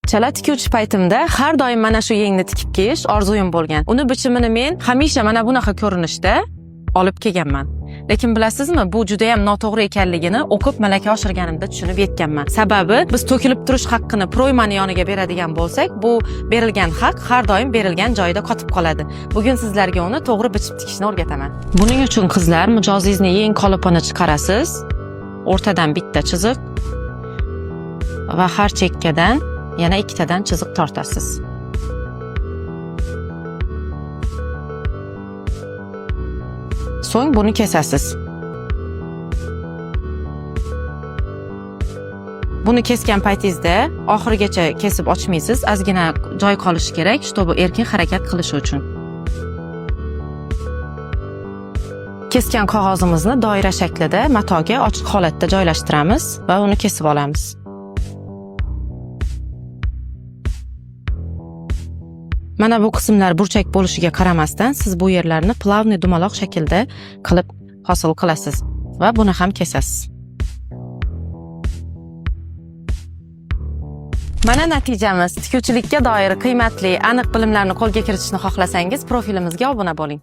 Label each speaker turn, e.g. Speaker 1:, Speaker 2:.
Speaker 1: Chala tikuvchi paytimda har doim mana shu yengni tikib kiyish orzuyim bo'lgan. Uni bichimini men hamisha mana bunaqa ko'rinishda olib kelganman. Lekin bilasizmi, bu juda ham noto'g'ri ekanligini o'qib malaka oshirganimda tushunib yetganman. Sababi biz to'kilib turish haqqini proymani yoniga beradigan bo'lsak, bu berilgan haq har doim berilgan joyida qotib qoladi. Bugun sizlarga uni to'g'ri bichib tikishni o'rgataman. Buning uchun qizlar, mijozingizni yeng qolipini chiqarasiz. O'rtadan bitta chiziq va har chekkadan yana ikkitadan chiziq tortasiz. So'ng buni kesasiz. Buni kesgan paytingizda oxirigacha kesib ochmaysiz, ozgina joy qolishi kerak, чтобы erkin harakat qilishi uchun. Kesgan qog'ozimizni doira shaklida matoga ochiq holatda joylashtiramiz va uni kesib olamiz. Mana bu qismlar burchak bo'lishiga qaramasdan, siz bu yerlarni plavniy dumaloq shaklda qilib hosil qilasiz va buni ham kesasiz. Mana natijamiz. Tikuvchilikka doir qiymatli, aniq bilimlarni qo'lga kiritishni xohlasangiz, profilimizga obuna bo'ling.